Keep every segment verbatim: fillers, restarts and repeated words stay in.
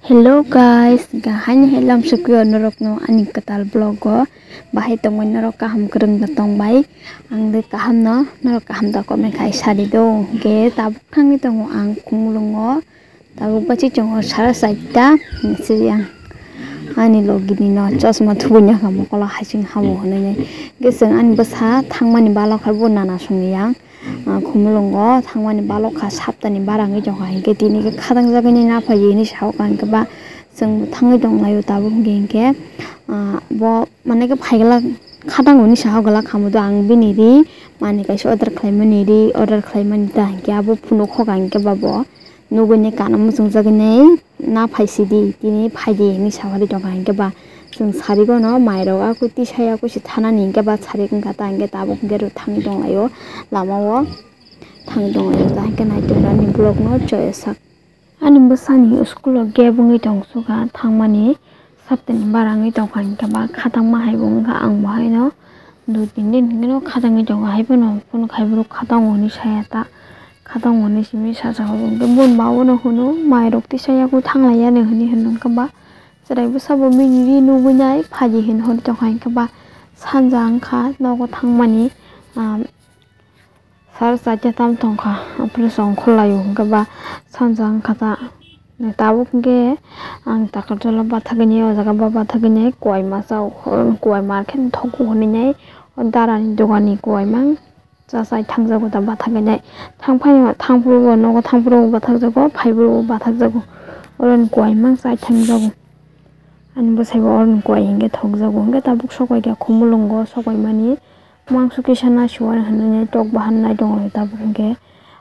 Hello guys, hwnkhe haini hai lamsukyo norokno ani kwtal vlog o bahai tongmani norok kaham kwrwngno tongbai. Ang de kaham no, norok kaham da comment khai sadi do. Hwnkhe tabuk thangwi tongo ang Khumulwngo. Tabuk bachi chongo sara saita, siri ang ani logini no chosma thubui nangkha mokolo hasing habo hwnwi. Hwnkhe chwng ani bwsa thangmani balok hai bo nana songwi ang. Ah, Khumulwngo thangmani balok kha, saptani bara wngwi tongkha, hinkhe tini khe khatangjagwi nai naphai hinwi sahoka, hinkhe ba chwng thangwi tonglaio tabuk hinkhe, hinkhe, ah, bo mane khe phaiglak khatang hwnwi sahoglak, hamoto ang bini ri manwi kaisa order khlaimani, ri order khlaimani ta hinkhe abo phunukhoka, hinkhe ba bo nugui nai kana muchungjagwi nai. Na phaisidi, tini phaidi hinwi saphari tongkha, hinkhe ba chwng sarigono mairok a kwi tisai a kwi se thanani, hinkhe ba sarik wngkha ta, hinkhe tabuk hinkhe rw thangwi tonglaio, lamao thangwi tonglaio ta, hinkhe naitugwi ani vlogno choya sak. Ani bwsani school o gap wngwi tong sukha, thangmani saptani bara wngwi tongkha, hinkhe ba khatangma hai bo wngkha, ang bo haino dui tin din hinkheno khatangwi tongo, hai phano phone khai borok khatango hinwi saya ta, khatango hinwi simi sacha horo, hinkhe boni babono hwno mairok tisai a kwi thanglaiya hinwi hwnwi hwnkhe ba chwrai bwsabo bini ri nugui nai phaidi hinwi hwnwi tongkha, hinkhe ba sanja wngkha nogo thangmani, ah, sar chaita tam tongkha, operation khwlaio, hinkhe ba sanja wngkha ta. Tabuk hinkhe ang Takarjala bathagini, o jaga ba bathagini kuai masa, kuai market thogo hwnwi nai, o darani dogani kuai mang chachai thangjago ta bathaginai. Thangphai thangphuru bo nogo thangphuru bo bathakjago, phaiphuru bo bathakjago. Oroni kuai mang chai thangjago. Ani bwsai bo oroni kuai hinkhe thokjago. Hinkhe tabuk sokoikha Khumulwngo sokoimani. Mangso kisa nasiwar hinwi tok bahan nai tongo tabuk hinkhe.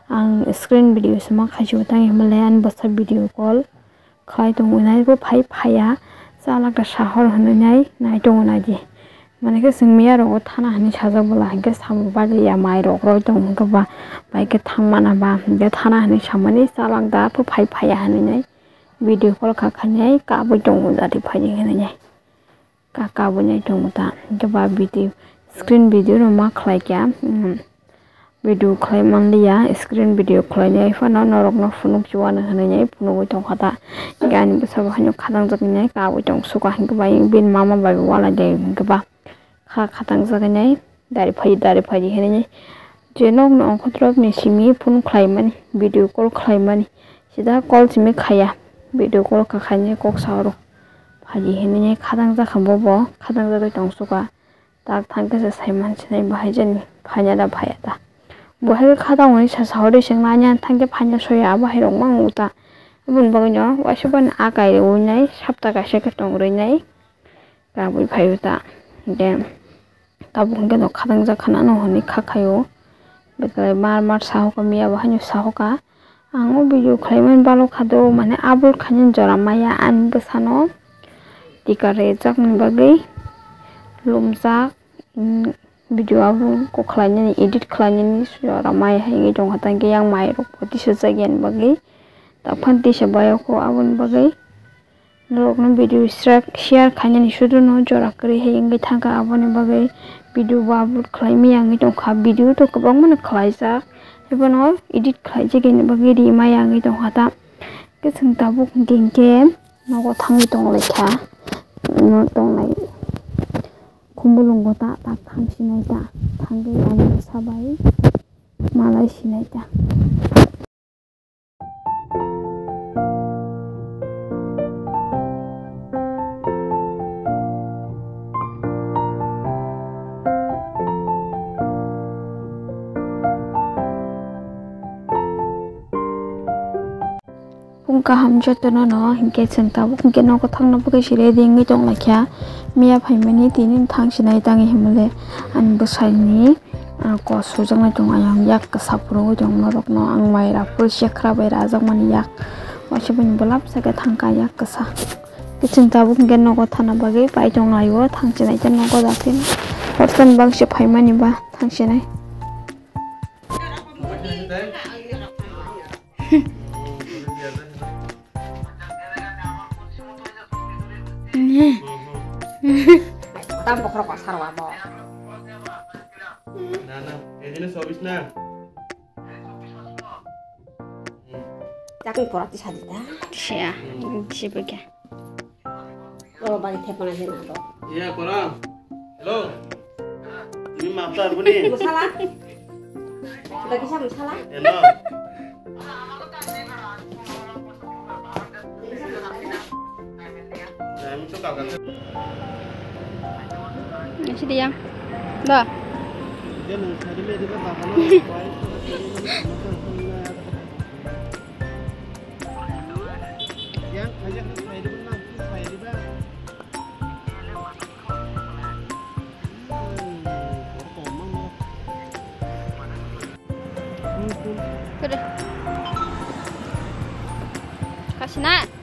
Ang screen video se ma khaisio tang hinmale ani bwsa video call khlai tongo nai bo phai phaiya chalak da sahor hinwi nai nai tongo nai di. Mane khe chwng miya rogo thana hinwi sajak bwla hinkhe samung baliya mai rok roi tongo hinkhe ba bai khe thang mana ba hinkhe thana hinwi samani chalak da bo phai phaiya hinwi nai video call kha khainai kabui tongo jati phaidi hinwi nai. Ka kabui nai tongo ta hinkhe ba video screen video no ma khlai kya. Video khlai manliya, screen video khlainai phano norokno phunuk chuano hinwi phunugwi tongkha ta. Hinkhe ani bwsabo haino khatangjak hinwi kabui tong sukha hinkhe ba bini mama bai bo walai de hinkhe ba kha khatangjak hinwi dari phai dari phai hinwi je nokno ongkhotrok ni simi phone khlaimani, video call khlaimani, sida call simi khaya, video call kha khainai kok sa oro phai hinwi khatangjak kha bobo khatangjagwi tong sukha. Tak thangkhe se saiman sinai bahai jani phaiya da phaiya da. Bo hai khe kha tangmani sasa hori seng nanya thangkhe phaiya soya abo hai rok mang uta. Aboni bagwi no waisa bani akai rwi nai sapta kaisa khe tong rwi nai. Kabui phai uta. Hinkhe tabuk hinkhe no kha tangjak khana no hwnwi kha khaio. Bekalai mar mar sahoka miya bo haino sahoka. Ang o video khlaimani balok kha do, mane upload khainani jora maya ani bwsano tika rwjakni bagwi lumjak, mm, video upload khlainani, edit khlainani jora maya hai wngwi tongkha, tangkhe yang mai rok bo tisajak yani bagwi, taphang tisa bayok o aboni bagwi. Norokno video share khainani sudu no jora kwrwi hai wngwi thangkha, aboni bagwi video bo upload khlai maya wngwi tongkha. Video to kwbangma no khlaijak, haiphano edit khlaijak ani bagwi ri maya wngwi tongkha ta. Khe chwng tabuk hinkhe nogo thangwi tonglaikha, no tonglai Khumulwngo ta, ta thang sinai ta, thangwi ani bwsa bai malai sinai ta. Phung kaham jotono no hinkhe chwng tabuk hinkhe nogo thangna bagwi se ready wngwi tonglaikha. Miya phaimani tini thang sinai tangwi himle ani bwsaini, ah, kos sujaknai tongo, ayang yak kwsa phurugwi tongo norokno, ang mai rap phuru sekhra bai rajakmani yak, waisa bini bwlap sakhe thangkha yak kwsa. Kiching tabuk hinkhe nogo thana bagwi pai tonglaio, thang sinai khe nogo dakti horsan bagwi se phaimani ba thang sinai. Tam bokhorok pasar wa mo. Na, na, edine sobis na. Hmm. Yakni pora tisa di ta. Siya, sibu kya. Oro bari thepana je na do. Iya, korang. Hello. Ini maaf tar buni. Masala. Kita kisah masala. Hello. Sini yang. Dah. Kasih nak.